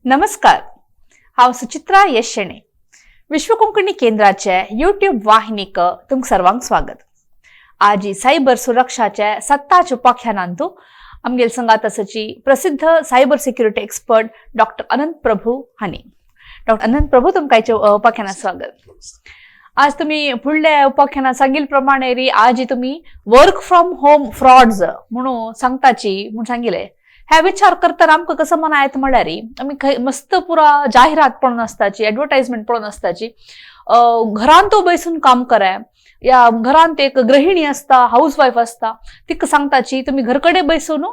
नमस्कार, हांव सुचित्रा यश शेणे. विश्व कोंकणी केंद्राचे युट्यूब वाहिनीक तुमकां सर्वांक स्वागत. आज सायबर सुरक्षाचे सत्ताच्या उपाख्यानांतू आमगेल संगात आसाची प्रसिद्ध cyber security expert doctor Anant Prabhu हांणी. डॉक्टर अनंत प्रभू, तुमकां आयच्या उपाख्यानात स्वागत. आज तुम्ही फुडल्या उपाख्यानात सांगिल प्रमाणे री आज तुम्ही वर्क फ्रॉम होम फ्रॉड्स म्हणून सांगताची म्हणून सांगिले. ह्या विचार करताना आमकां कसं मना येता म्हळ्यार आमी खंय मस्त पुरा जाहिरात पळोवन आसताची, एडवर्टायजमेंट पळोवन आसताची, घरांत बसून काम कराय या घरांत एक गृहिणी असता, हाऊस वाईफ असता, तिका सांगताची तुम्ही घरकडे बसून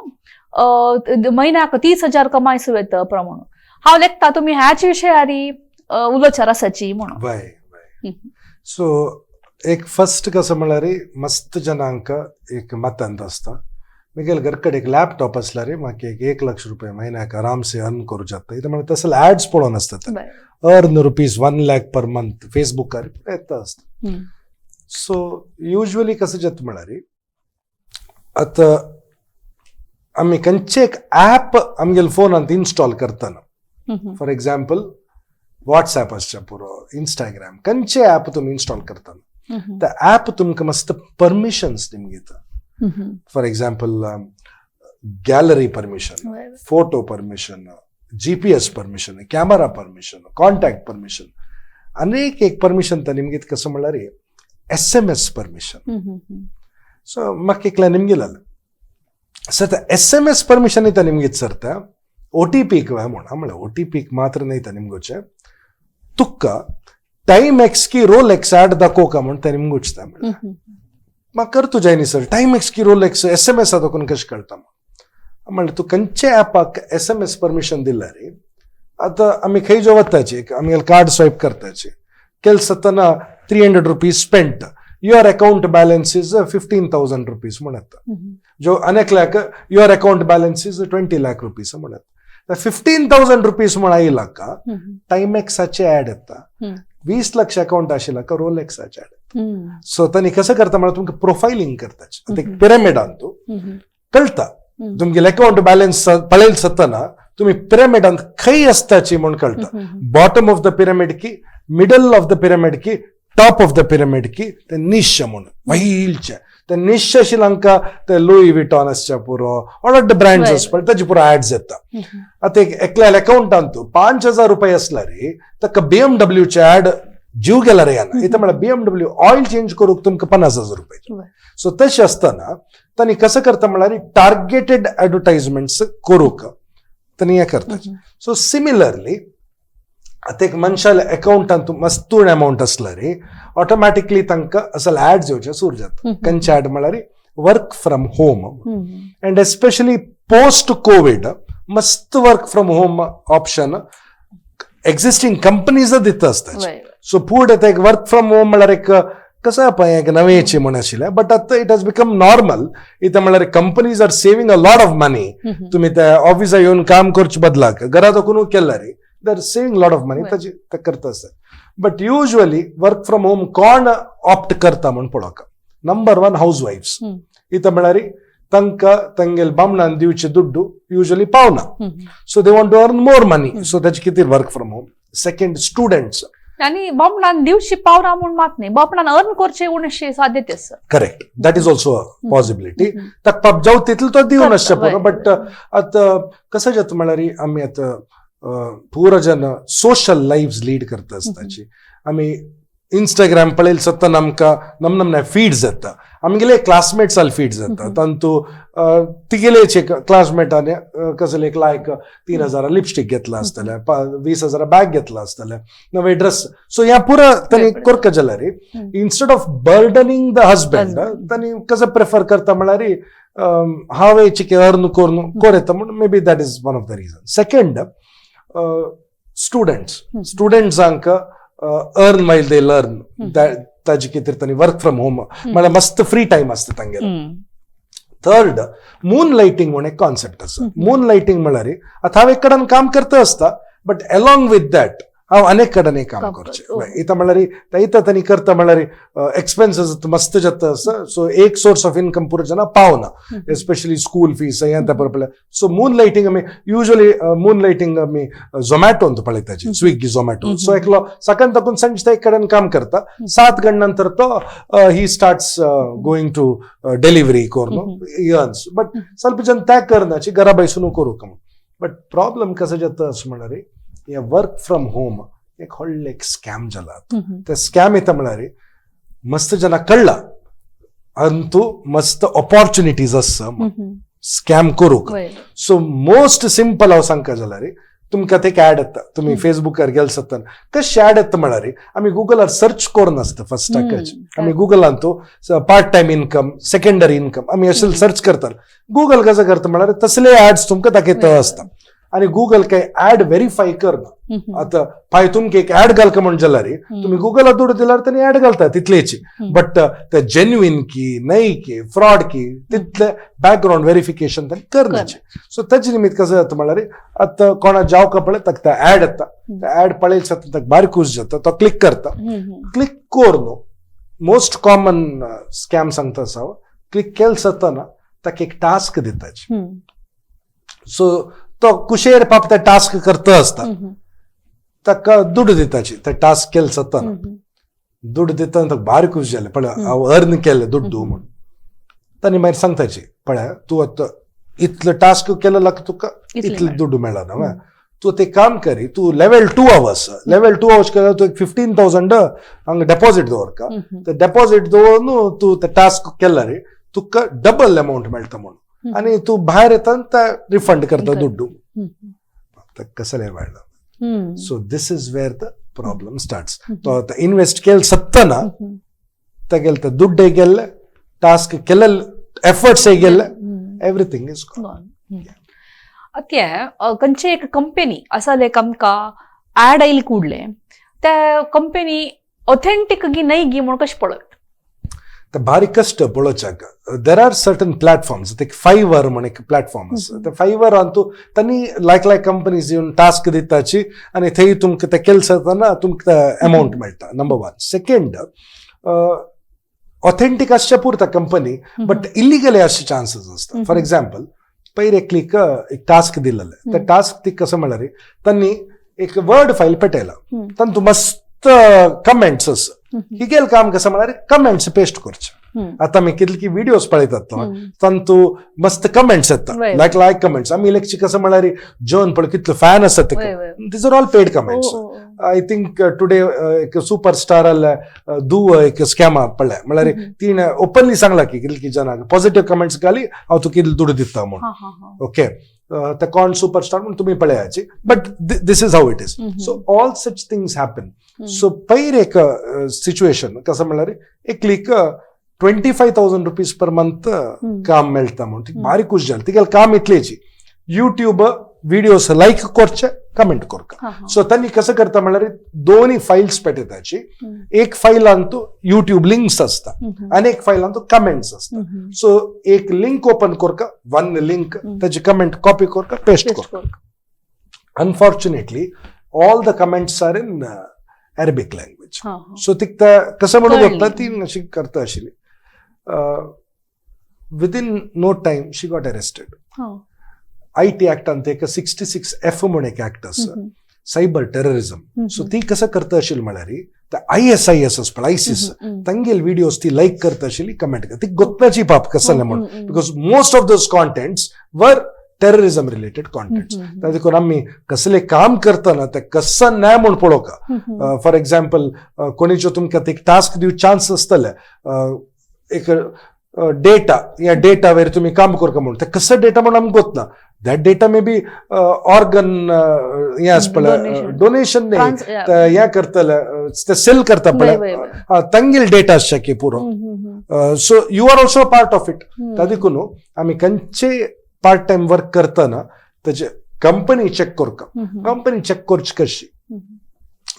म्हयन्याक 30,000 कमायसू येता प्रमाण. हांव लेखता तुम्ही ह्याच विशयारी उलोवचार आसाची म्हणून. वय वय. सो एक फर्स्ट कसं म्हळ्यार मस्त जनांक एक मतांत आसता, मिगेल घरकडे एक लॅपटॉप असला रे म्हाका एक 1 लाख रुपये म्हयन्याक आरामसे अर्न करू शकता. इथं म्हळ्यार तसले ऍड्स पळोवन आसतात, earn ₹1 lakh per month, फेसबुकार येता आसता. सो युज्वली कसं जाता म्हळ्यार आतां आमी खंयचे एक ऍप आमगेले फोनांत इन्स्टॉल करतना, फॉर एक्झाम्पल व्हॉट्सॅप आसच्या पुरो, इंस्टाग्राम, खंयचे ऍप तुमी इन्स्टॉल करतना, त्या ऍप तुमकां मस्त परमिशन्स दिता. For example, gallery permission, photo permission, GPS permission, camera permission, contact permission, अनेक एक परमिशन तर निमगीत. कसं म्हणल्यार SMS permission. So म्हाका एकल्या निमगील सर त्या SMS permission येता निमगीत सर, त्या ओटीपीक म्हण म्हणल्यार ओटीपीक मात्र नाही निमगोचे, तुका टाइम एक्स की रोलेक्स ऍड दाखोवका म्हण ते निमगोचता. म्हणल्यार म्हाका कर तुज्या न्ही सर, टाइम एक्स की रोलेक्स SMS दाखोवन कशें कळटा? म्हणल्यार तूं खंयच्या ऍपाक SMS permission दिला रे, आतां आमी खंय जो वताची, आमगेले कार्ड स्वायप करताची केल जाताना ₹300 spent, your account balance is ₹15,000 म्हणत. जो अनेकल्याक your account balance is ₹20 lakh म्हणत. ₹15,000 म्हण आयला का टायमेक्साचे ऍड येता. 20 लक्ष अकाउंट आशिल्ला का रोलेक्साचे ऍड. सो तांणी कसं करता म्हळ्यार तुमकां प्रोफायलिंग करताची. आतां एक पिरामिडान तूं कळटा, तुमगेले अकाउंट बॅलन्स पळयल जाताना तुमी पिरामिडांत खंय आसताची म्हूण कळटा, बॉटम ऑफ the pyramid की मिडल ऑफ the pyramid की टॉप ऑफ the pyramid की ते निश म्हणून वैलचे ते निश आशिल्ल्या ते लुई विटॉन आसच्या पुरो, व्हड ब्रँड्स आसता, ताची पुरो ऍड्स येता. आतां एक एकल्या अकाउंटान तूं 5,000 रुपये आसला रे, ताका बीएमडब्ल्यूचे ऍड जीव गेला रे याना. इथं म्हळ्यार बीएमडब्ल्यू ऑयल चेंज करूंक तुमकां 50,000 रुपये. सो तशें आसतना तांणी कसं करता म्हळ्यार टार्गेटेड ऍडवर्टायजमेंट्स करूंक तांणी हें करता. सो सिमिलरली आतां एक मनशाल्या अकाउंटान मस्त अमाउंट आसला रे, ऑटोमॅटिकली तांकां असल ऍड्स येवचे सुरू जाता. खंयचे ऍड म्हळ्यार work from home, and especially post Covid मस्त work from home option existing companies दिता आसता. सो फुडें ते एक वर्क फ्रॉम होम म्हळ्यार एक कसं पळय एक नवेची म्हण आशिल्लें, बट आतां it has become normal. इथं म्हळ्यार companies are saving a lot of money. तुम्ही त्या ऑफिसा येवन काम करचे बदलाक घरा दाखोवन केला रे, they are saving lot of money. ताची ते करता आसतात. But usually work from home कोण ऑप्ट करता म्हूण पळोवका, नंबर वन हाऊस वाईफ्स. इथं म्हळ्यार तांकां तांगेल बामणान दिवचे दुड्डू युजली पावना, so they want to earn more money. So ताचे खातीर work from home. Second, students. आणि बामणान दिवशी पावना म्हूण मात न्ही, बामणान अर्न करचे उणेशे साध्यते आसा. Correct, that is also a possibility. ताका पाप जावं तितलो तो दिवन आसचे पुरो. बट आतां कसं जाता म्हळ्यार आमी आतां पुरो जन सोशल लायफ लीड करता आसताची. आमी इंस्टाग्राम पळयल जाताना आमकां नम नमने फीड्स येता, आमगेले क्लासमेट्साल फीड्स येता. तांतू तिगेलेच क्लासमेटाने कसले एक लायक 3,000 लिपस्टीक घेतला आसतलें, 20,000 बॅग घेतला आसतलें, नवे ड्रेस. सो ह्या पुरा तांणी कोरका जाल्यार, instead of burdening the husband, तांणी कसं प्रेफर करता म्हळ्यार हांवें चिके अर्न करून कोर येता म्हूण. Maybe that is one of the reason. Second, students. स्टुडंट्सांक अर्न वायल they learn, ताजे खातीर तांणी वर्क फ्रॉम होम म्हळ्यार मस्त फ्री टायम आसता तांगेलो. थर्ड, मून लायटींग म्हूण एक कॉन्सेप्ट आसा. मून लायटींग म्हळ्यार आतां हांव एक कडेन काम करता आसता, but along with that हांव अनेक कडेन काम काम करचें. करचें. इतां म्हणल्यार इतां तांणी करता म्हणल्यार एक्सपेन्सीस मस्त जाता आसा. सो एक सोर्स ऑफ इन्कम पुरो जाणा पावना, एस्पेशली स्कूल फीस हें तें पळय. सो मून लायटींग आमी युजली मून लायटींग आमी झोमॅटोंत पळयताची, स्विगी, झोमॅटो. सो एकलो सकाळ ताकून सांजचे एक कडेन काम करता, 7 घंटे नंतर तो he starts going to delivery करून अर्न्स. बट ಸ್ವಲ್ಪ जन त्या करनाची, घरा बैसून करू का. बट प्रॉब्लेम कसं जाता असं म्हणल्यार हे वर्क फ्रॉम होम एक व्हडलें एक स्कॅम जाला. ते स्कॅम येता म्हणल्यार मस्त जना कळला अंतू मस्त ऑपॉर्च्युनिटीज आसा स्कॅम करूक. सो मोस्ट सिंपल हांव सांगका जाल्यार, तुमकां ते ऍड येता, तुमी फेसबुकार गेले सत्तान कशें ऍड येता म्हणल्यार आमी गुगलार सर्च करून आसता. फर्स्ट आमी गुगलान तो part time income, secondary income आमी अशें सर्च करतात. गुगल कसं करता म्हणल्यार तसले ऍड्स तुमकां दाखयता आसता आणि गुगल काय ऍड व्हेरीफाय करना. आता पाय तुमकां एक ऍड घालका म्हण जाल्यार तुमी गुगलाक दुडू दिल्यार तांणी ऍड घालता तितलेची, बट ते जेन्युइन की नाही की फ्रॉड की तितले बॅकग्राऊंड व्हेरिफिकेशन तांणी करनाचे. सो ताजे निमित्त कसं जाता म्हणल्यार आतां कोणा जावका पळय ताका ऍड येता, ऍड पळयत जाता, ताका बारीक खूश जाता, तो क्लिक करता. क्लिक करून मोस्ट कॉमन स्कॅम सांगता आसा हांव, क्लिक केल जाताना ताका एक टास्क दिताची. सो तो कुशेर पाप ते टास्क करता आसता, ताका दुडू दिताची. ते टास्क केल जाताना दुडू दितना ताका भारी खूश जालें, पळय हांव अर्न केले दुड्डू म्हूण. तांणी मागीर सांगताची, पळय तूं आतां इतलो टास्क केलो लाग तुका इतले दुड्डू मेळना वा. तूं ते काम करी, तूं लेवल 2 आवर्स, लेवल 2 आवर्स केल्यार तूं एक 15,000 हांगा डेपॉझिट दवरका. ते डेपॉझिट दवरून तूं ते टास्क केल्यार तुका डबल अमावंट मेळटा म्हणून आणि तूं भायर येता ते रिफंड करता दुड्डू. कसले मेळना. So this is where the problem starts. तो आतां इन्वेस्ट केल सत्तना तागेले ते दुड्डे गेल्ले, टास्क केल्ले एफर्ट्स गेल्ले, everything is ಅತ್ಯ ಕಂಚೆ एक कंपनी असाले आमकां ऍड आयली कुडले, त्या कंपनी ऑथेंटीक गी नाही गी म्हणून कशें पळयत? ते भारी कश्ट पळोवच्याक. There are certain platforms, ते फायवर म्हण एक प्लॅटफॉर्म आसा. ते फायवर तूं तांणी लायक लायक कंपनीज येवन टास्क दिताची आनी थंय तुमकां ते केले जाताना तुमकां अमावंट मेळटा, नंबर वन. सेकंड, ऑथेंटीक आसच्या पुरता कंपनी, बट इलिगल आसचे चान्सीस आसता. फॉर एक्झाम्पल, पयर एकलीक एक टास्क दिलेले. ते टास्क ती कसं म्हणल्यार तांणी एक वर्ड फायल पेटयला, तांतू मस्त कमेंट्स आसा. हिगेल काम कसं म्हणल्यार कमेंट्स पेस्ट करचे. आता आमी कितले की व्हिडिओज पळयतात, तांतू मस्त कमेंट्स येता, लायक लायक कमेंट्स. आमी इलेक्शन कसं म्हणल्यार जॉन पळय कितलो फॅन आसा तेका. These are all paid comments. I think today एक सुपर स्टार आले दुव एक स्कॅम पडले म्हणल्यार तिणें ओपनली सांगला की कितले की जनांक पॉझिटिव्ह कमेंट्स घाली, हांव तुका कितले दुडू दिता म्हूण. ओके, ते कोण सुपर स्टार म्हणून तुमी पळयाची, but this is how it is. So all such things happen. So पयर एक सिच्युएशन कसं म्हणल्यार एकलीक ₹25,000 per month काम मेळटा म्हणून ती भारी खूश जाली. तिगेलें काम इतलेची, युट्यूब व्हिडिओज लायक करचे, कमेंट करका. सो तांणी कसं करता म्हणल्यार दोन्ही फायल्स पेटयताची. एक फायलान तूं युट्यूब लिंक्स आसता आनी एक फायलान तूं कमेंट्स आसता. सो एक लिंक ओपन करका, वन लिंक, ताची कमेंट कॉपी करका, पेस्ट करका. Unfortunately all the comments are in Arabic language. So तिका कसं म्हणून कळ्ळी. बघता ती अशी करता आशिल्ली. Within no time she got arrested. IT ऍक्टान ते एक 66F म्हणून एक ऍक्ट आसा, सायबर टेररिझम. सो ती कसं करता आशिल्ली म्हळ्यार ते ISIS आसा पळय, आयसीस, तांगेले व्हिडिओज ती लायक करता आशिल्ली, कमेंट करता. ती गोतनाची पाप कसलें म्हणून, because most of those contents were terrorism related contents. देखून आमी कसले काम करतना ते कसं न्याय म्हूण पळोवका. फॉर एक्झाम्पल, कोणीचो तुमकां एक टास्क दिव चान्स आसतले, एक डेटा, या डेटा वयर तुमी काम करका म्हणून. ते कसं डेटा म्हणून आमकां गोतना. That data may be organ हें आसा पळय, डोनेशन न्ही, हें करतले, ते सेल करता पळय, तांगेले डेटा आसचे की पुरो. So you are also part of it. त्या देखून आमी खंयचे पार्ट टायम वर्क करतना ताजे कंपनी चेक करका. कंपनी चेक करची कशी?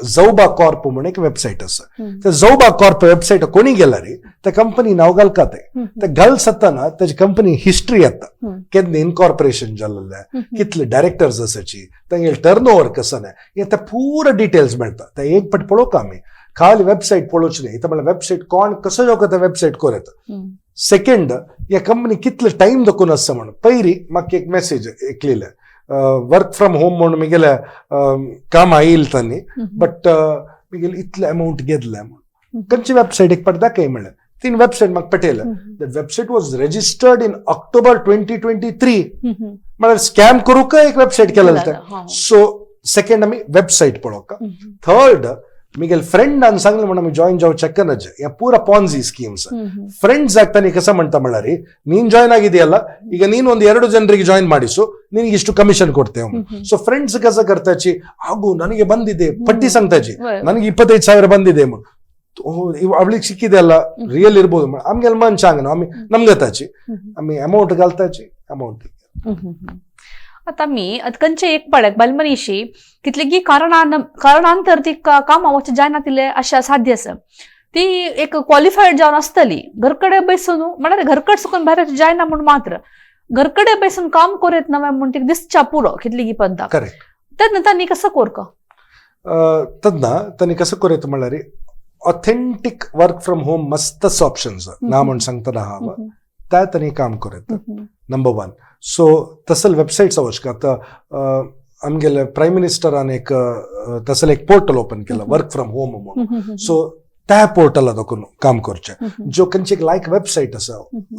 झौबा कॉर्प म्हणून एक वेबसाईट आसा. त्या झौबा कॉर्प वेबसाईट कोणी गेल्यार त्या कंपनी नाव घालका ते ते घाल सताना त्याची कंपनी हिस्ट्री येता, केन्ना इनकॉर्पोरेशन जाल्लें, कितले डायरेक्टर्स आसाची, तांगेले टर्न ओवर कसं नाही, हे ते पुरा डिटेल्स मेळटा. ते एक पट पळोवका आमी खाली वेबसाईट पळोवची न्ही. इथं म्हणल्यार वेबसाईट कोण कसो जावका त्या वेबसाईट कोर येता. सेकंड, या कंपनी कितले टाइम दाखोवन आसा म्हणून पयरी म्हाका एक मेसेज एकलेले वर्क फ्रॉम होम म्हणून मिगेले काम आयल तांणी, बट मिगेले इतले अमाऊंट घेतले म्हणून खंयची वेबसाईट एक पाट दाखय म्हणलें. तीन वेबसाईट म्हाका पटयलें. That website was registered in October 2023. म्हळ्यार स्कॅम करूंक एक वेबसाईट केलेलं ते. सो सेकंड आमी वेबसाईट पळोवका. थर्ड, मिगेल फ्रेंडान सांगलें म्हणून आमी जॉईन जावं चक्कनच. या पुरा ಪಾನ್ಜಿ ಸ್ಕೀಮ್ಸ್. ಫ್ರೆಂಡ್ಸ್ ಆಗ್ತಾನೆ ಕಸ ಮಾಡ್ತಾ म्हणल्यार ನೀನ್ ಜಾಯ್ನ್ ಆಗಿದೆಯಲ್ಲ, ಈಗ ನೀನು ಒಂದು ಎರಡು ಜನರಿಗೆ ಜಾಯ್ನ್ ಮಾಡಿಸು, ನಿನಗೆ ಇಷ್ಟು ಕಮಿಷನ್ ಕೊಡ್ತೇವೆ. ಸೊ ಫ್ರೆಂಡ್ಸ್ ಕಸ ಕರ್ತಾಚಿ ಹಾಗೂ ನನಗೆ ಬಂದಿದೆ ಪಟ್ಟಿ ಸಂಗ್ತಾಚಿ, ನನಗೆ 25,000 ಬಂದಿದೆ, ಅವಳಿಗೆ ಸಿಕ್ಕಿದೆ ಅಲ್ಲ, ರಿಯಲ್ ಇರ್ಬೋದು. ಆಮ್ಗೆ ಮನ್ಚಾಂಗ ಆಮಿ ನಮ್ಗತಾಚಿ आमी अमाऊंट घालताची अमाऊंट. आता मी खंयचे एक पळय बायल मनीशी कितलीगी कारणान कारणांतर ती कामां वचूंक जायना तिले अशें साध्य आसा. ती एक क्वॉलिफायड जावन आसतली, घरकडे बसून, म्हळ्यार घरकड सुकून भायर जायना म्हूण मात्र घरकडे बसून काम करूं येत नवें म्हूण तिका दिसच्या पुरो कितलीगी पंता. करेक्ट. तेन्ना तांणी कसं कोरका? तन्ना तांणी कसं करूं येता म्हणल्यार ऑथेंटीक वर्क फ्रॉम होम मस्तच ऑप्शन्स ना म्हूण सांगतना हांव त्या तांणी काम करूं येता, नंबर वन. सो तसल वेबसाईट्स वचका. आतां आमगेले प्रायम मिनिस्टरान एक तसले एक पोर्टल ओपन केला वर्क फ्रॉम होम म्हणून. सो त्या पोर्टला दाखोवन काम करचें. ज्यो खंयची एक लायक वेबसाईट आसा,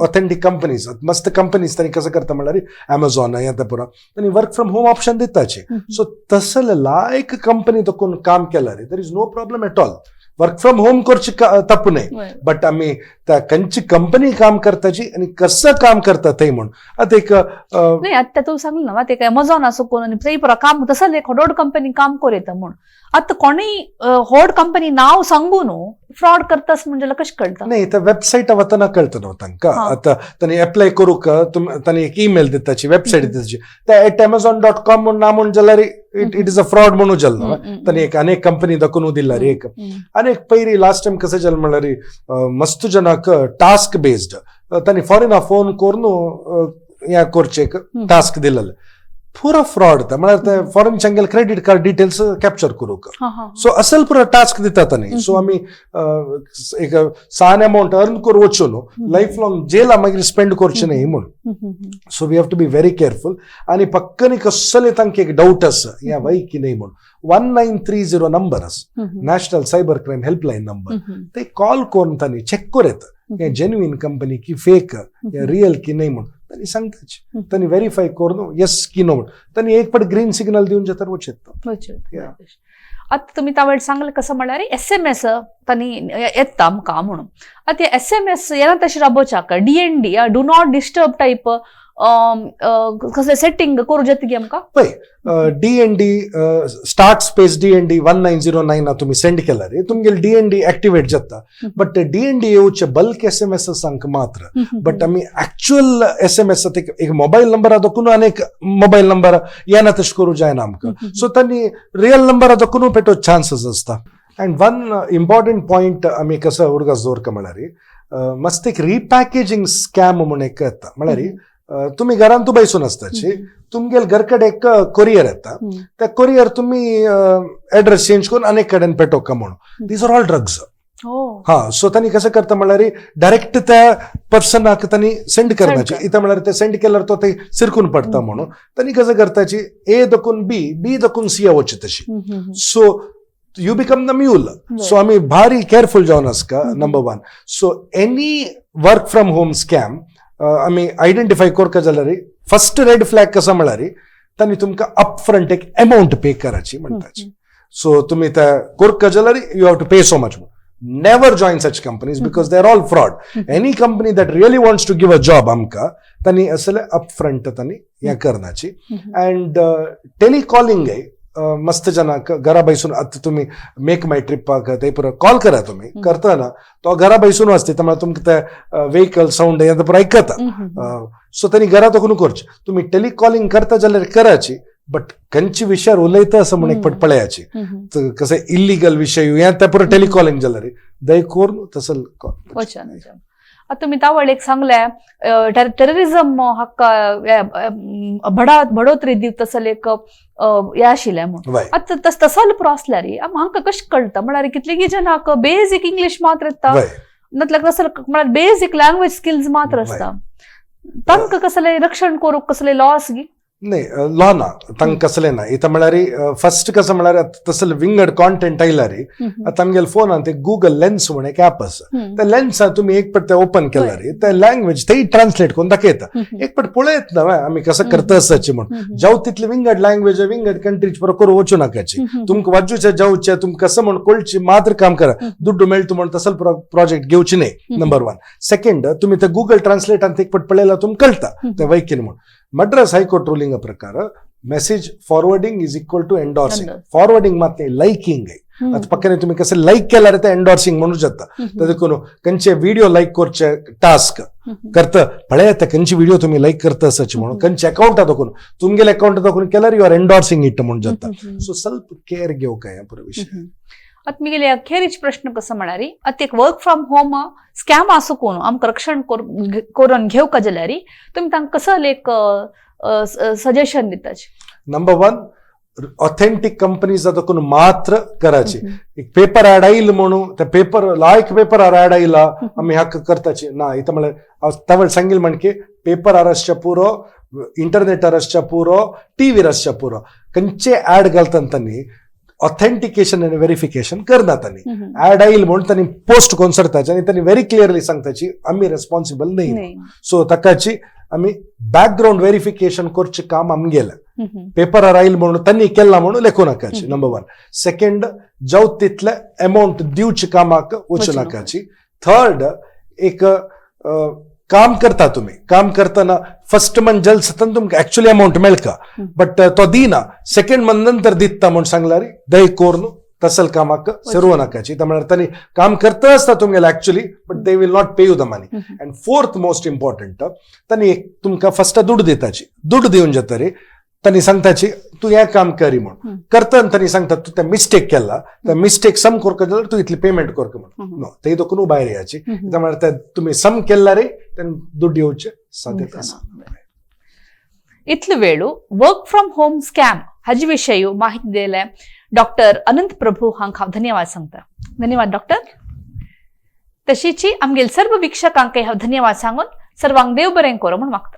ऑथेंटीक कंपनीज, मस्त कंपनीज, तांणी कसं करता म्हणल्यार अमेझॉन हें तें पुरो तांणी वर्क फ्रॉम होम ऑप्शन दिताची. सो तसले लायक कंपनी दाखोवन काम केल्यार there is no problem at all. Work from home करचे तप्पू न्हय, बट आमी त्या खंयची कंपनी काम करताची आनी कसं काम करता थंय म्हूण आतां एक नाही, आता तूं सांगलें ना ते अमेझॉन असो कोण आनी थंय पुरो काम तसले एक व्हड कंपनी काम करूं येता म्हूण. आतां कोणूय व्हड कंपनी नांव सांगू न्हू फ्रॉड करतास म्हणजे कशें कळटा? नाही, त्या वेबसाईट वतना कळटा न्हू तांकां. आतां तांणी एप्लाय करूंक तांणी एक ईमेल दिताची, वेबसाईट दिताची, त्या @amazon.com म्हूण ना म्हूण जाल्यार it is a fraud म्हणून जालें न्हू. तांणी एक अनेक कंपनी दाखोवन दिल्यार एक अनेक पयरी लास्ट टायम कसं जालें म्हणल्यार मस्त जनाक टास्क बेस्ड तांणी फॉरेना फोन करून हें करचें टास्क दिलेलें. पुरो फ्रॉड म्हळ्यार ते foreign Changel credit card details capture करूंक. हा हा सो असल पुरो टास्क दिता तांणी. सो आमी एक सान अमाऊंट अर्न करून वचून लायफ लॉंग जेला मागीर स्पेंड करचें न्ही म्हूण. So we have to be very careful. आनी पक्कनी कसले तांकां एक डाऊट आसा हें वय की न्ही म्हूण, 1930 नंबर आसा, national cyber crime helpline number. ते कॉल करून तांणी चॅक करूं येता हें जेन्युइन कंपनी की फेक, हें रियल की न्ही म्हूण. तांणी सांगताच, तांणी व्हेरीफाय करून येस की नो म्हूण तांणी एक पाट ग्रीन सिग्नल दिवन जाता वचत. आतां तुमी त्या वेळार सांगलें कसं म्हणल्यार एसएमएस तांणी येता आमकां म्हणून. आतां एसएमएस येना तशें राबोवच्याक DND, do not disturb type कसलें सेटींग करूं जाता गी आमकां? पळय, DND start space DND 1909 तुमी सेंड केल्यार रे तुमगेले डीएनडी एक्टिवेट जाता. बट डीएनडी येवचे बल्क एसएमएस सांग मात्र, बट आमी एक्चुअल एसएमएस एक मोबायल नंबर दाखोवन आनी एक मोबायल नंबर येना तशें करूं जायना आमकां. सो तांणी रियल नंबर दाखोवन पेटो चान्सीस आसता. अँड वन इम्पॉर्टंट पॉयंट आमी कसो उडगास दवरका म्हळ्यार मस्त एक रिपॅकेजींग स्कॅम म्हूण एक येता. म्हळ्यार तुमी घरांत बैसून आसताची, तुमगेल घरकडे एक कोरियर येता, त्या कोरियर तुमी एड्रेस चेंज करून अनेक कडेन पेटोवका म्हणून. These are all drugs. हा, सो तांणी कसं करता म्हणल्यार डायरेक्ट त्या पर्सनाक तांणी सेंड करण्याची. इथं म्हणल्यार ते सेंड केल्यार तो ते सिरकून पडटा म्हणून तांणी कसं करताची, ए दकून बी, बी दकून सी वचचे तशी. So you become the mule. So आमी भारी केअरफुल जावन आसका, number one. So any work from home scam आमी आयडेंटिफाय करका जाल्यार फर्स्ट रेड फ्लॅग कसो म्हळ्यार तांणी तुमकां अप फ्रंट एक अमाऊंट पे कराची म्हणटाची. सो तुमी त्या करका जाल्यार you have to pay so much. Never join such companies because they are all fraud. Any company that really wants to give a job आमकां तांणी असले अप फ्रंट तांणी हें करनाची. अँड टेलिकॉलिंगय मस्त जनाक घरा बैसून, आतां तुमी मेक माय ट्रिपाक ते पुरो कॉल करा, तुमी करतना तो घरा बैसून वाचते त्यामुळे तुमकां ते व्हेकल साऊंड हें पुरो आयकता. सो तांणी घरा तकून करचें. तुमी टेलिकॉलिंग करता जाल्यार कराची. बट खंयचे विशयार उलयता असं म्हण एक पट पळयाची कसं इलिगल विशय हे ते पुरो टेलिकॉलिंग जाल्यार दय करून तसं. वचन आता तुम्ही तावळ एक सांगले टेररिझम हाका बढोतरी दिव तसले एक हे आशिल्लें म्हूण. आतां तसलो पुरो आसल्यार म्हाका कशें कळटा म्हळ्यार कितलीं जनांक बेजीक इंग्लीश मात्र येता, नातल्यार तसले म्हळ्यार बेजीक लँग्वेज स्किल्स मात्र आसता, तांकां कसलें रक्षण करूंक कसले लॉस गी? नाही, लॉ ना, तांकां कसलें ना. इथं म्हळ्यार फर्स्ट कसं म्हळ्यार तसले विंगड कॉन्टेंट आयला रे, आतां आमगेले फोनान ते गुगल लेन्स म्हण एक ऍप आसा, त्या लेन्सान तुमी एक पट ते ओपन केला रे, ते लँग्वेज तेय ट्रान्सलेट करून दाखयता. एक पट पळयत ना आमी कसं करता आसाची म्हण, जावं तितली विंगड लँग्वेज विंगड कंट्रीज बरोबर करूं वचूं नाकाची. तुमकां वाजूचे जावचे तुमकां कसं म्हण कळची मात्र काम करा, दुड्डू मेळटा म्हण तसलो प्रोजेक्ट घेवची न्ही, नंबर 1. सेकंड, तुमी ते गुगल ट्रान्सलेटान एक पट पळयला तुमकां कळटा ते वैकीन म्हण. मद्रास हायकोर्ट रुलिंग प्रकार message forwarding is equal to endorsing. Forwarding मात लायकिंग. आतां पक्क्याने तुम्ही कसं लायक केल्यार ते एन्डोर्सिंग म्हणू शकता. तर देखून खंयचे व्हिडिओ लायक करचे टास्क करता पळयता खंयचे व्हिडिओ तुम्ही लायक करता असाची म्हणून, खंयचे अकाउंटा दाखोवन तुमगेले अकाउंट दाखोवन केल्यार you are endorsing it म्हणून जाता. सो ಸ್ವಲ್ಪ केअर घेवंक काय पुरो विशय. आतां मिगेले अखेरीच प्रश्न कसो म्हळ्यार आतां एक वर्क फ्रॉम होम स्कॅम आसूं कोण आमकां रक्षण करून घेवका जाल्यार तुमी तांकां कसो एक सजेशन दिताची? नंबर 1, ऑथेंटीक कंपनीज दाखोवन मात्र करायची. एक पेपर ऍड आईल म्हणून त्या पेपर लायक पेपर ऍड आयला आमी हाका करताची ना. इथं म्हळ्यार हांव तवळ सांगील म्हणके पेपर आसच्या पुरो, इंटरनेट आसच्या पुरो, टीव्हीर आसच्या पुरो, खंयचे ऍड घालता तांणी ऑथेंटिकेशन आनी व्हेरिफिकेशन करना. तांणी ऍड आईल म्हणून तांणी पोस्ट करून सरताचे आनी तांणी व्हेरी क्लियरली सांगताची आमी रेस्पॉन्सिबल न्ही. सो ताकाची आमी बॅकग्रावंड व्हेरिफिकेशन करचें काम आमगेलें. पेपरार आयल म्हणून तांणी केला म्हणून लेखू नाकाची, नंबर 1. सेकंड, जावं तितले अमावंट दिवचे कामाक वचू नाकाची. थर्ड, एक काम करता तुम्ही, काम करताना फर्स्ट मंथ जल सतन तुमकां ऍक्च्युअली अमावंट मेळका बट तो दिना, सेकंड मंथ नंतर दिता म्हूण सांगल्यार दय करून तसल कामाक सर्व नाकाची. म्हळ्यार तांणी काम करता आसता तुमगेले actually but they will not pay you the money. And fourth most important, तांणी एक तुमकां फर्स्ट दुड दिताची, दुड दिवन जाता रे तांणी सांगताची तूं हें काम करी म्हूण, करतना तांणी सांगता तूं ते मिस्टेक केला, ते मिस्टेक सम करका जाल्यार तूं इतली पेमेंट करका म्हणून. नो, ते दोकून भायर येयाची. म्हळ्यार ते तुमी सम केला रे तेन्ना दुड येवचे साध्यता आसा. इतलो वेळू वर्क फ्रॉम होम स्कॅम हाजे विशय माहिती दिले डॉक्टर अनंत प्रभू हांकां हांव धन्यवाद सांगता. धन्यवाद डॉक्टर. तशीची आमगेल सर्व वीक्षकांकय हांव धन्यवाद सांगून सर्वांक देव बरें करूं म्हूण मागता.